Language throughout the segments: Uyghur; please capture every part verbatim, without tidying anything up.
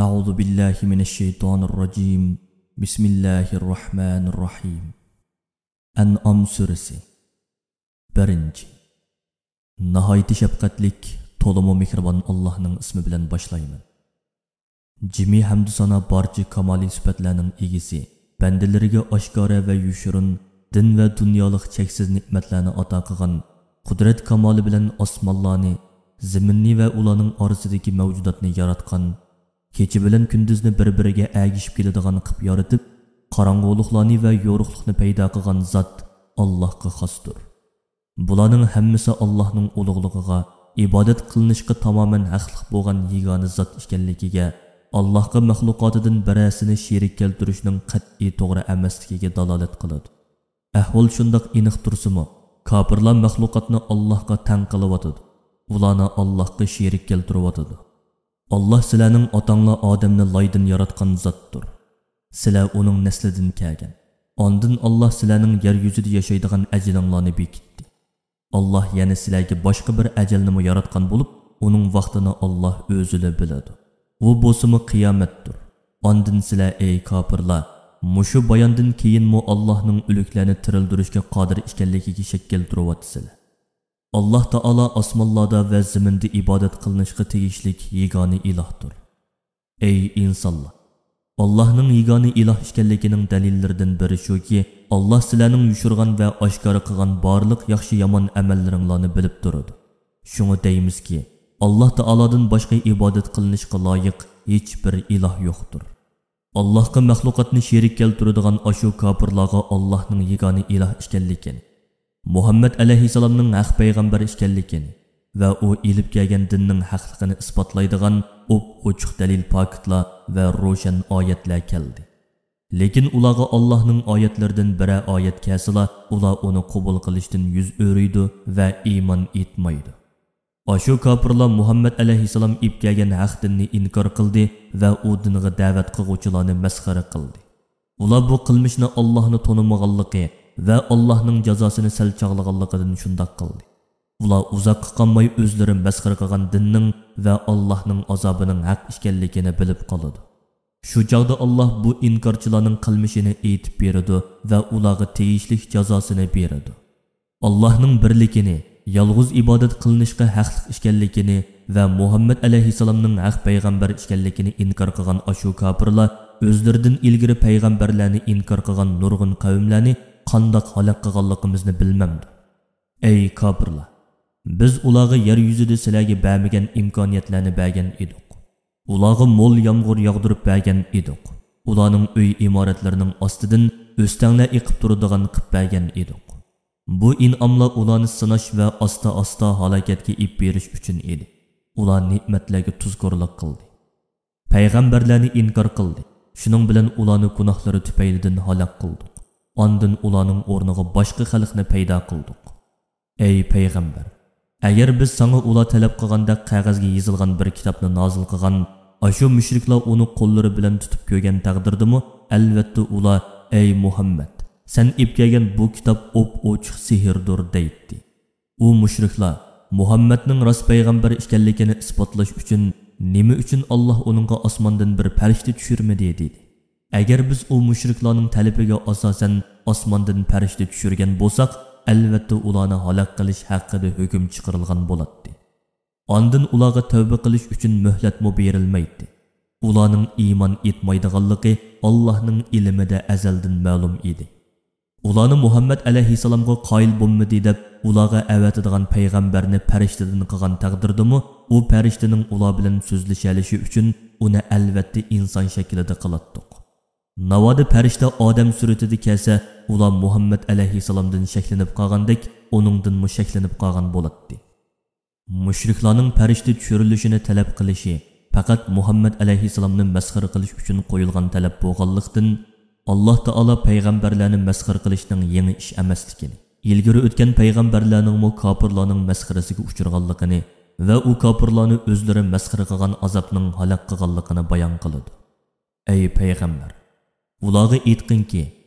أعوذ بالله من الشيطان الرجيم. بسم الله الرحمن الرحيم. ئەنئام سۈرىسى. بىرىنچى. ناھايىتى شەپقەتلىك، تولىمۇ مېھرىبان ئاللاھنىڭ ئىسمى بىلەن باشلايمەن. جىمى ھەمدۇسانا بارچە كامالىي سۈپەتلەرنىڭ ئىگىسى، بەندىلىرىگە ئاشكارا ۋە يوشۇرۇن دىن ۋە دۇنيالىق چەكسىز نېمەتلەرنى ئاتا قىلغان، قۇدرەت كامالى بىلەن ئاسمانلارنى، زېمىننى ۋە ئۇلارنىڭ ئارىسىدىكى مەۋجۇداتنى ياراتقان، كېچە بىلەن كۈندۈزنى بىر-بىرىگە ئەگىشىپ كېلىدىغان قىلىپ يارىتىپ، قاراڭغۇلۇقلارنى ۋە يورۇقلۇقنى پەيدا قىلغان زات ئاللاھقا خاستۇر. بۇلارنىڭ ھەممىسى ئاللاھنىڭ ئۇلۇغلۇقىغا، ئىبادەت قىلىنىشقا تامامەن ھەقلىق بولغان يېگانە زات ئىكەنلىكىگە، ئاللاھقا مەخلۇقاتىدىن بىرەرسىنى شېرىك كەلتۈرۈشنىڭ قەتئىي توغرا ئەمەسلىكىگە دالالەت قىلىدۇ. ئەھۋال شۇنداق ئېنىق تۇرسىمۇ، كاپىرلار مەخلۇقاتنى ئاللاھقا تەڭ قىلىۋاتىدۇ، ئۇلارنى ئاللاھقا شېرىك كەلتۈرۈۋاتىدۇ. ئاللاھ سىلەرنىڭ ئاتاڭلار ئادەمنى لايدىن ياراتقان زاتتۇر. سىلەر ئۇنىڭ نەسلىدىن كەلگەن. ئاندىن ئاللاھ سىلەرنىڭ يەر يۈزىدە ياشايدىغان ئەجىلىڭلارنى بېكىتتى. ئاللاھ يەنە سىلەرگە باشقا بىر ئەجەلنىمۇ ياراتقان بولۇپ، ئۇنىڭ ۋاقتىنى ئاللاھ ئۆزىلا بىلىدۇ. ئۇ بولسىمۇ قىيامەتتۇر. ئاندىن سىلەر، ئەي كاپىرلار، مۇشۇ باياندىن كېيىنمۇ ئاللاھنىڭ ئۆلۈكلەرنى تىرىلدۈرۈشكە قادىر ئىكەنلىكىگە شەك كەلتۈرۈۋاتىسىلەر. ئاللاھ تائالا ئاسمانلاردا ۋە زېمىندا ئىبادەت قىلىنىشقا تېگىشلىك يېگانە ئىلاھتۇر. ئەي ئىنسانلار! ئاللاھنىڭ يېگانە ئىلاھ ئىكەنلىكىنىڭ دەلىللىرىدىن بىرى شۇكى، ئاللاھ سىلەرنىڭ يوشۇرغان ۋە ئاشكارا قىلغان بارلىق ياخشى-يامان ئەمەللىرىڭلارنى بىلىپ تۇرىدۇ. شۇڭا دەيمىزكى، ئاللاھ تائالادىن باشقا ئىبادەت قىلىنىشقا لايىق ھېچبىر ئىلاھ يوقتۇر. ئاللاھقا مەخلۇقاتنى شېرىك كەلتۈرىدىغان ئاشۇ كاپىرلارغا ئاللاھنىڭ يېگانە ئىلاھ ئىكەنلىكىنى، مۇھەممەد ئەلەيھىسسالامنىڭ ھەق پەيغەمبەر ئىكەنلىكىنى ۋە ئۇ ئېلىپ كەلگەن دىننىڭ ھەقلىقىنى ئىسپاتلايدىغان ئوپئوچۇق دەلىل پاكىتلار ۋە روشەن ئايەتلەر كەلدى. لېكىن ئۇلارغا ئاللاھنىڭ ئايەتلىرىدىن بىرەر ئايەت كەلسىلا، ئۇلار ئۇنى قوبۇل قىلىشتىن يۈز ئۆرۈيدۇ ۋە ئىمان ئېيتمايدۇ. ئاشۇ كاپىرلار مۇھەممەد ئەلەيھىسسالام ئېلىپ كەلگەن ھەق دىننى ئىنكار قىلدى ۋە ئۇ دىنغا دەۋەت قىلغۇچىلارنى مەسخىرە قىلدى. ئۇلار بۇ قىلمىشنى ئاللاھنى تونۇمىغانلىقى ۋە ئاللاھنىڭ جازاسىنى سەل چاغلىغانلىقىدىن شۇنداق قىلدى. ئۇلار ئۇزاققا قالماي ئۆزلىرى مەسخىرە قىلغان دىننىڭ ۋە ئاللاھنىڭ ئازابىنىڭ ھەق ئىكەنلىكىنى بىلىپ قالىدۇ. شۇ چاغدا ئاللاھ بۇ ئىنكارچىلارنىڭ قىلمىشىنى ئېيتىپ بېرىدۇ ۋە ئۇلارغا تېگىشلىك جازاسىنى بېرىدۇ. ئاللاھنىڭ بىرلىكىنى، يالغۇز ئىبادەت قىلىنىشقا ھەقلىق ئىكەنلىكىنى ۋە مۇھەممەد ئەلەيھىسسالامنىڭ ھەق پەيغەمبەر ئىكەنلىكىنى ئىنكار قىلغان ئاشۇ كاپىرلار ئۆزلىرىدىن ئىلگىرى پەيغەمبەرلەرنى ئىنكار قىلغان نۇرغۇن قەۋملەرنى قانداق ھالاك قىلغانلىقىمىزنى بىلمەمدۇ؟ ئەي كاپىرلار! بىز ئۇلارغا يەر يۈزىدە سىلەرگە بەرمىگەن ئىمكانىيەتلەرنى بەرگەن ئىدۇق. ئۇلارغا مول يامغۇر ياغدۇرۇپ بەرگەن ئىدۇق. ئۇلارنىڭ ئۆي ئىمارەتلىرىنىڭ ئاستىدىن ئۆستەڭلەر ئېقىپ تۇرىدىغان قىلىپ بەرگەن ئىدۇق. بۇ ئىنئاملار ئۇلارنى سىناش ۋە ئاستا-ئاستا ھالاكەتكە ئېلىپ بېرىش ئۈچۈن ئىدى. ئۇلار نېمەتلەرگە تۇزكورلۇق قىلدى. پەيغەمبەرلەرنى ئىنكار قىلدى. شۇنىڭ بىلەن ئۇلارنى گۇناھلىرى تۈپەيلىدىن ھالاك قىلدۇق. ئاندىن ئۇلارنىڭ ئورنىغا باشقا خەلقنى پەيدا قىلدۇق. ئەي پەيغەمبەر! ئەگەر بىز ساڭا ئۇلار تەلەپ قىلغاندەك قەغەزگە يېزىلغان بىر كىتابنى نازىل قىلغان، ئاشۇ مۇشرىكلار ئۇنى قوللىرى بىلەن تۇتۇپ كۆرگەن تەقدىردىمۇ، ئەلۋەتتە ئۇلار، ئەي مۇھەممەد، سەن ئېلىپ كەلگەن بۇ كىتاب ئوپئوچۇق سېھىردۇر، دەيتتى. ئۇ مۇشرىكلار، مۇھەممەدنىڭ راست پەيغەمبەر ئىكەنلىكىنى ئىسپاتلاش ئۈچۈن، نېمە ئۈچۈن ئاللاھ ئۇنىڭغا ئاسماندىن بىر پەرىشتە چۈشۈرمىدى؟ دېدى. ئەگەر بىز ئۇ مۇشرىكلارنىڭ تەلىپىگە ئاساسەن ئاسماندىن پەرىشتە چۈشۈرگەن بولساق، ئەلۋەتتە ئۇلارنى ھالاك قىلىش ھەققىدە ھۆكۈم چىقىرىلغان بولاتتى. ئاندىن ئۇلارغا تەۋبە قىلىش ئۈچۈن مۆھلەتمۇ بېرىلمەيتتى. ئۇلارنىڭ ئىمان ئېيتمايدىغانلىقى ئاللاھنىڭ ئىلمىدە ئەزەلدىن مەلۇم ئىدى. ئۇلارنى مۇھەممەد ئەلەيھىسسالامغا قايىل بولمىدى دەپ، ئۇلارغا ئەۋەتىدىغان پەيغەمبەرنى پەرىشتىدىن قىلغان تەقدىردىمۇ، ئۇ پەرىشتىنىڭ ئۇلار بىلەن سۆزلىشەلىشى ئۈچۈن ئۇنى ئەلۋەتتە ئىنسان شەكلىدە قىلاتتۇق. ناۋادا پەرىشتە ئادەم سۈرىتىدە كەلسە، ئۇلار مۇھەممەد ئەلەيھىسسالامدىن شەكلىنىپ قالغاندەك، ئۇنىڭدىنمۇ شەكلىنىپ قالغان بولاتتى. مۇشرىكلارنىڭ پەرىشتە چۈشۈرۈلۈشىنى تەلەپ قىلىشى پەقەت مۇھەممەد ئەلەيھىسسالامنى مەسخىرە قىلىش ئۈچۈن قويۇلغان تەلەپ بولغانلىقتىن، ئاللاھ تائالا پەيغەمبەرلەرنى مەسخىرە قىلىشنىڭ يېڭى ئىش ئەمەسلىكىنى، ئىلگىرى ئۆتكەن پەيغەمبەرلەرنىڭمۇ كاپىرلارنىڭ مەسخىرىسىگە ئۇچرىغانلىقىنى ۋە ئۇ كاپىرلارنى ئۆزلىرى مەسخىرە قىلغان ئازابنىڭ ھالاك قىلغانلىقىنى بايان قىلىدۇ. ئەي پەيغەمبەر! ئۇلارغا ئېيتقىنكى،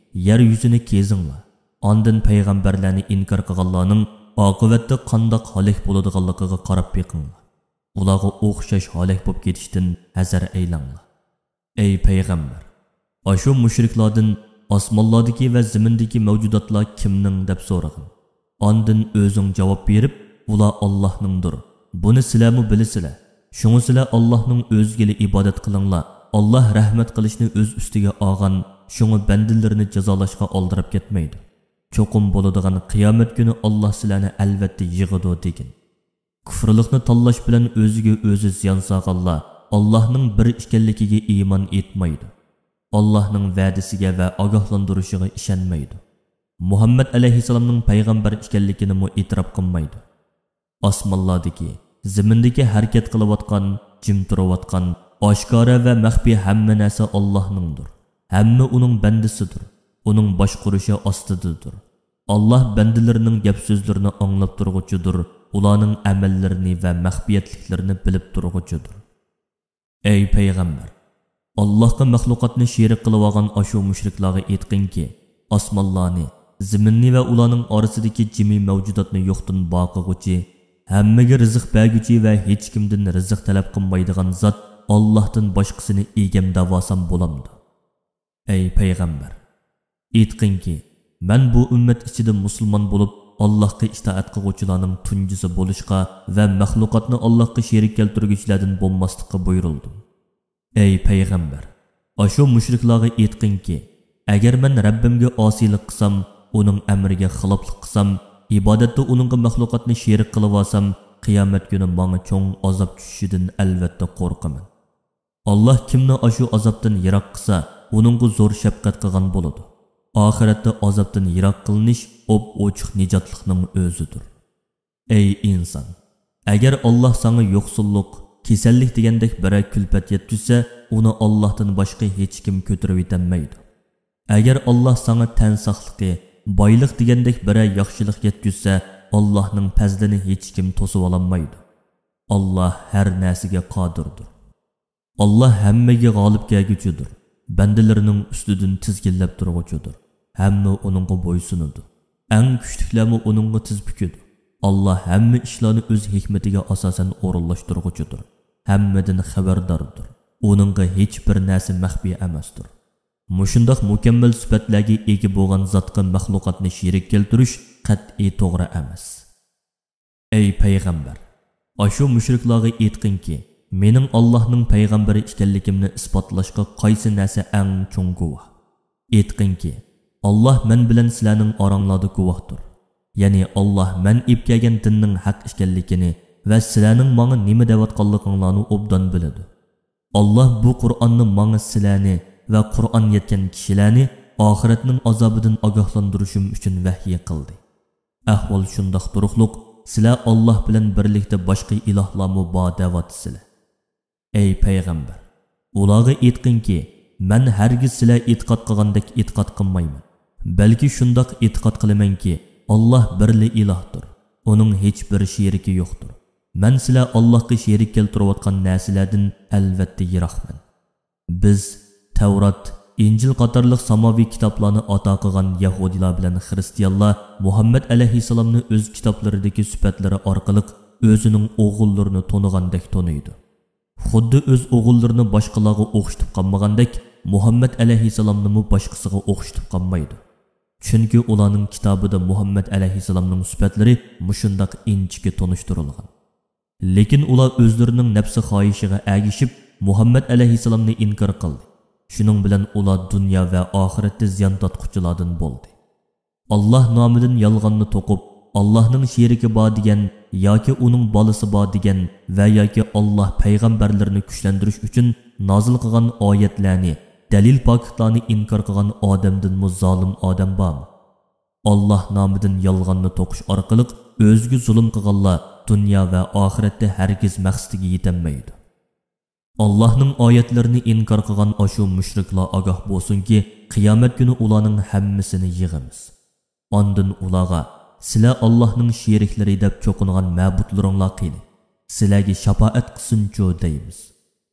يەر يۈزىنى كېزىڭلار، ئاندىن پەيغەمبەرلەرنى ئىنكار قىلغانلارنىڭ ئاقىۋەتتە قانداق ھالاك بولىدىغانلىقىغا قاراپ بېقىڭلار. ئۇلارغا ئوخشاش ھالاك بولۇپ كېتىشتىن ھەزەر ئەيلەڭلار. ئەي پەيغەمبەر، ئاشۇ مۇشرىكلاردىن «ئاسمانلاردىكى ۋە زېمىندىكى مەۋجۇداتلار كىمنىڭ؟» دەپ سورىغىن. ئاندىن ئۆزۈڭ جاۋاب بېرىپ، «ئۇلار ئاللاھنىڭدۇر. بۇنى سىلەرمۇ بىلىسىلەر. شۇڭا سىلەر ئاللاھنىڭ ئۆزىگىلا ئىبادەت قىلىڭلار. ئاللاھ رەھمەت قىلىشنى ئۆز ئۈستىگە ئالغان، شۇڭا بەندىلىرىنى جازالاشقا ئالدىراپ كەتمەيدۇ. چوقۇم بولىدىغان قىيامەت كۈنى ئاللاھ سىلەرنى ئەلۋەتتە يىغىدۇ» دېگىن. كۇفرلۇقنى تاللاش بىلەن ئۆزىگە ئۆزى زىيان سالغانلار ئاللاھنىڭ بىر ئىكەنلىكىگە ئىمان ئېيتمايدۇ. ئاللاھنىڭ ۋەدىسىگە ۋە ئاگاھلاندۇرۇشىغا ئىشەنمەيدۇ. مۇھەممەد ئەلەيھىسسالامنىڭ پەيغەمبەر ئىكەنلىكىنىمۇ ئېتىراپ قىلمايدۇ. ئاسمانلاردىكى، زېمىندىكى ھەرىكەت قىلىۋاتقان، جىم تۇرۇۋاتقان، ئاشكارا ۋە مەخپىي ھەممە نەرسە ئاللاھنىڭدۇر. ھەممە ئۇنىڭ بەندىسىدۇر. ئۇنىڭ باشقۇرۇشى ئاستىدىدۇر. ئاللاھ بەندىلىرىنىڭ گەپ-سۆزلىرىنى ئاڭلاپ تۇرغۇچىدۇر، ئۇلارنىڭ ئەمەللىرىنى ۋە مەخپىيەتلىكلىرىنى بىلىپ تۇرغۇچىدۇر. ئەي پەيغەمبەر، ئاللاھقا مەخلۇقاتنى شېرىك قىلىۋالغان ئاشۇ مۇشرىكلارغا ئېيتقىنكى، ئاسمانلارنى، زېمىننى ۋە ئۇلارنىڭ ئارىسىدىكى جىمى مەۋجۇداتنى يوقتىن بار قىلغۇچى، ھەممىگە رىزىق بەرگۈچى ۋە ھېچكىمدىن رىزىق تەلەپ قىلمايدىغان زات ئاللاھتىن باشقىسىنى ئىگەم دەۋالسام بولامدۇ؟ ئەي پەيغەمبەر، ئېيتقىنكى، مەن بۇ ئۈممەت ئىچىدە مۇسۇلمان بولۇپ، ئاللاھقا ئىتائەت قىلغۇچىلارنىڭ تۇنجىسى بولۇشقا ۋە مەخلۇقاتنى ئاللاھقا شېرىك كەلتۈرگۈچىلەردىن بولماسلىققا بۇيرۇلدۇم. ئەي پەيغەمبەر، ئاشۇ مۇشرىكلارغا ئېيتقىنكى، ئەگەر مەن رەببىمگە ئاسىيلىق قىلسام، ئۇنىڭ ئەمرىگە خىلاپلىق قىلسام، ئىبادەتتە ئۇنىڭغا مەخلۇقاتنى شېرىك قىلىۋالسام، قىيامەت كۈنى ماڭا چوڭ ئازاب چۈشۈشىدىن ئەلۋەتتە قورقىمەن. ئاللاھ كىمنى ئاشۇ ئازابتىن يىراق قىلسا، ئۇنىڭغا زور شەپقەت قىلغان بولىدۇ. ئاخىرەتتە ئازابتىن يىراق قىلىنىش ئوپئوچۇق نىجاتلىقنىڭ ئۆزىدۇر. ئەي ئىنسان! ئەگەر ئاللاھ ساڭا يوقسۇللۇق، كېسەللىك دېگەندەك بىرەر كۈلپەت يەتكۈزسە، ئۇنى ئاللاھتىن باشقا ھېچكىم كۆتۈرۈۋېتەلمەيدۇ. ئەگەر ئاللاھ ساڭا تەن ساقلىقى، بايلىق دېگەندەك بىرەر ياخشىلىق يەتكۈزسە، ئاللاھنىڭ پەزلىنى ھېچكىم توسۇۋالالمايدۇ. ئاللاھ ھەر نەرسىگە قادىردۇر. ئاللاھ ھەممىگە غالىب كەلگۈچىدۇر، بەندىلىرىنىڭ ئۈستىدىن تىزگىنلەپ تۇرغۇچىدۇر. ھەممە ئۇنىڭغا بويسۇنىدۇ. ئەڭ كۈچلۈكلەرمۇ ئۇنىڭغا تىز پۈكىدۇ. ئاللاھ ھەممە ئىشلارنى ئۆز ھېكمىتىگە ئاساسەن ئورۇنلاشتۇرغۇچىدۇر. ھەممىدىن خەۋەرداردۇر. ئۇنىڭغا ھېچبىر نەرسە مەخپىي ئەمەستۇر. مۇشۇنداق مۇكەممەل سۈپەتلەرگە ئىگە بولغان زاتقا مەخلۇقاتنى شېرىك كەلتۈرۈش قەتئىي توغرا ئەمەس. ئەي پەيغەمبەر! ئاشۇ مۇشرىكلارغا ئېيتقىنكى، مېنىڭ ئاللاھنىڭ پەيغەمبىرى ئىكەنلىكىمنى ئىسپاتلاشقا قايسى نەرسە ئەڭ چوڭ گۇۋاھ؟ ئېيتقىنكى، ئاللاھ مەن بىلەن سىلەرنىڭ ئاراڭلاردا گۇۋاھتۇر. يەنى ئاللاھ مەن ئېلىپ كەلگەن دىننىڭ ھەق ئىكەنلىكىنى ۋە سىلەرنىڭ ماڭا نېمە دەۋاتقانلىقىڭلارنى ئوبدان بىلىدۇ. ئاللاھ بۇ قۇرئاننى ماڭا سىلەرنى ۋە قۇرئان يەتكەن كىشىلەرنى ئاخىرەتنىڭ ئازابىدىن ئاگاھلاندۇرۇشۇم ئۈچۈن ۋەھيى قىلدى. ئەھۋال شۇنداق تۇرۇقلۇق، سىلەر ئاللاھ بىلەن بىرلىكتە باشقا ئىلاھلارمۇ بار دەۋاتىسىلەر. ئەي پەيغەمبەر! ئۇلارغا ئېيتقىنكى، مەن ھەرگىز سىلەر ئېتىقاد قىلغاندەك ئېتىقاد قىلمايمەن. بەلكى شۇنداق ئېتىقاد قىلىمەنكى، ئاللاھ بىرلا ئىلاھتۇر، ئۇنىڭ ھېچبىر شېرىكى يوقتۇر. مەن سىلەر ئاللاھقا شېرىك كەلتۈرۈۋاتقان نەرسىلەردىن ئەلۋەتتە يىراقمەن. بىز تەۋرات، ئىنجىل قاتارلىق ساماۋىي كىتابلارنى ئاتا قىلغان يەھۇدىيلار بىلەن خىرىستىيانلار مۇھەممەد ئەلەيھىسسالامنى ئۆز كىتابلىرىدىكى سۈپەتلىرى ئارقىلىق ئۆزىنىڭ ئوغۇللىرىنى تونۇغاندەك تونۇيدۇ. خۇددى ئۆز ئوغۇللىرىنى باشقىلارغا ئوخشىتىپ قالمىغاندەك، مۇھەممەد ئەلەيھىسسالامنىمۇ باشقىسىغا ئوخشىتىپ قالمايدۇ. چۈنكى ئۇلارنىڭ كىتابىدا مۇھەممەد ئەلەيھىسسالامنىڭ سۈپەتلىرى مۇشۇنداق ئىنچىكە تونۇشتۇرۇلغان. لېكىن ئۇلار ئۆزلىرىنىڭ نەپسى خاھىشىغا ئەگىشىپ، مۇھەممەد ئەلەيھىسسالامنى ئىنكار قىلدى. شۇنىڭ بىلەن ئۇلار دۇنيا ۋە ئاخىرەتتە زىيان تارتقۇچىلاردىن بولدى. ئاللاھ نامىدىن يالغاننى توقۇپ، ئاللاھنىڭ شېرىكى بار دېگەن ياكى ئۇنىڭ بالىسى بار دېگەن ۋە ياكى ئاللاھ پەيغەمبەرلىرىنى كۈچلەندۈرۈش ئۈچۈن نازىل قىلغان ئايەتلەرنى، دەلىل پاكىتلارنى ئىنكار قىلغان ئادەمدىنمۇ زالىم ئادەم بارمۇ؟ ئاللاھ نامىدىن يالغاننى توقۇش ئارقىلىق ئۆزىگە زۇلۇم قىلغانلار دۇنيا ۋە ئاخىرەتتە ھەرگىز مەقسىتىگە يېتەلمەيدۇ. ئاللاھنىڭ ئايەتلىرىنى ئىنكار قىلغان ئاشۇ مۇشرىكلار ئاگاھ بولسۇنكى، قىيامەت كۈنى ئۇلارنىڭ ھەممىسىنى يىغىمىز. ئاندىن ئۇلارغا، سىلەر ئاللاھنىڭ شېرىكلىرى دەپ چوقۇنغان مەبۇدلىرىڭلار قېنى؟ سىلەرگە شاپائەت قىلسۇنچۇ دەيمىز.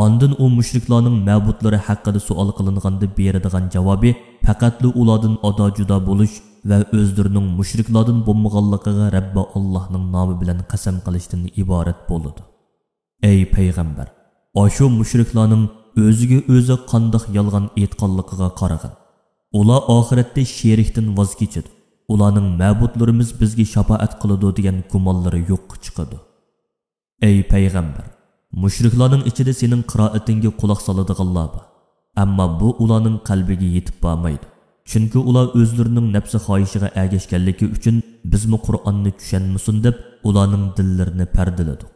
ئاندىن ئۇ مۇشرىكلارنىڭ مەبۇدلىرى ھەققىدە سوئال قىلىنغاندا بېرىدىغان جاۋابى پەقەتلا ئۇلاردىن ئادا-جۇدا بولۇش ۋە ئۆزلىرىنىڭ مۇشرىكلاردىن بولمىغانلىقىغا رەببى ئاللاھنىڭ نامى بىلەن قەسەم قىلىشتىن ئىبارەت بولىدۇ. ئەي پەيغەمبەر، ئاشۇ مۇشرىكلارنىڭ ئۆزىگە ئۆزى قانداق يالغان ئېيتقانلىقىغا قارىغىن. ئۇلار ئاخىرەتتە شېرىكتىن ۋاز كېچىدۇ. ئۇلارنىڭ مەبۇدلىرىمىز بىزگە شاپائەت قىلىدۇ دېگەن گۇمانلىرى يوققا چىقىدۇ. ئەي پەيغەمبەر، مۇشرىكلارنىڭ ئىچىدە سېنىڭ قىرائىتىڭگە قۇلاق سالىدىغانلار بار. ئەمما بۇ ئۇلارنىڭ قەلبىگە يېتىپ بارمايدۇ. چۈنكى ئۇلار ئۆزلىرىنىڭ نەپسى خاھىشىغا ئەگەشكەنلىكى ئۈچۈن، بىزمۇ قۇرئاننى چۈشەنمىسۇن دەپ، ئۇلارنىڭ دىللىرىنى پەردىلىدۇق.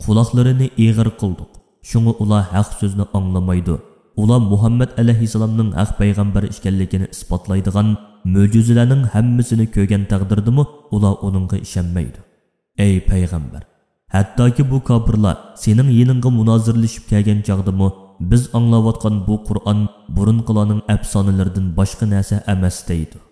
قۇلاقلىرىنى ئېغىر قىلدۇق. شۇڭا ئۇلار ھەق سۆزنى ئاڭلىمايدۇ. ئۇلار مۇھەممەد ئەلەيھىسسالامنىڭ ھەق پەيغەمبەر ئىكەنلىكىنى ئىسپاتلايدىغان مۆجىزىلەرنىڭ ھەممىسىنى كۆرگەن تەقدىردىمۇ، ئۇلار ئۇنىڭغا ئىشەنمەيدۇ. ئەي پەيغەمبەر، ھەتتاكى بۇ كاپىرلار سېنىڭ يېنىڭغا مۇنازىرىلىشىپ كەلگەن چاغدىمۇ، بىز ئاڭلاۋاتقان بۇ قۇرئان بۇرۇنقىلارنىڭ ئەپسانىلىرىدىن باشقا نەرسە ئەمەس دەيدۇ.